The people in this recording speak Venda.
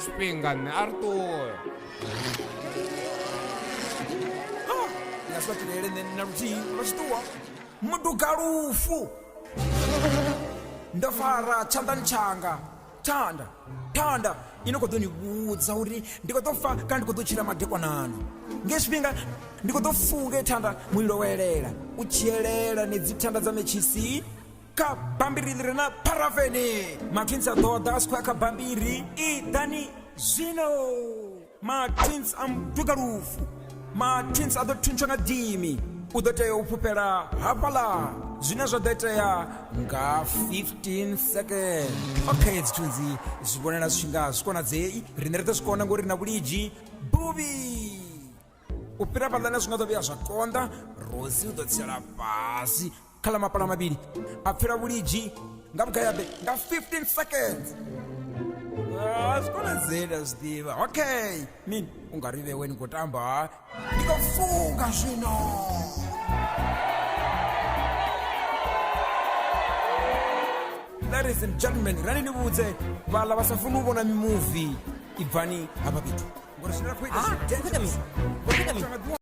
tshifhinga nṋe a ri ṱuwe. Ndi nga si vha tendele nṋe na luthihi vha tshi ṱuwa. Muduga lufu ndo fara tshanḓani tshanga thanda thanda i no khou ḓo ni vhudza uri ndi khou ḓo fa kana ndi khou ḓo tshila madekwanano nge tshifhinga ndi khou ḓo funga thanda mulilo wa elela u tshielela ni dzi thanda dza metshisi kha bambiri ḽi re na pharafeni matwins a ḓo ḓa a si khou ya kha bambiri iḓani zwino Matwins a duga lufu. Matwins a ḓo thuntshwa nga dimi. U ḓo tea u fhufhela hafhaḽa zwine zwa ḓo itea nga 15 second. Okay, dzi thunzi zwi vhonala zwi tshi nga zwi konadzei. Riṋe ri ḓo zwi kona ngori na vhulidzi buvhi. U fhira fhaḽa zwi nga ḓo vhuya zwa konḓa. Rosi u ḓo tsela fhasi kha ḽa mapala mavhili a pfela vhulidzi nga vhugayabe nga 15 seconds. Ah, zwi konadzei nda zwi ḓivha. Okay, mini u nga ri vhewe ni khou tamba ndi khou funga zwino. Ladies and gentlemen, rani ni vhudze vhaḽa vha sa funi u vhona mimuvi ibvani hafha fhethu ngori zwine ra khou ita Ah, zwi khou ita mini? Khou ita mini?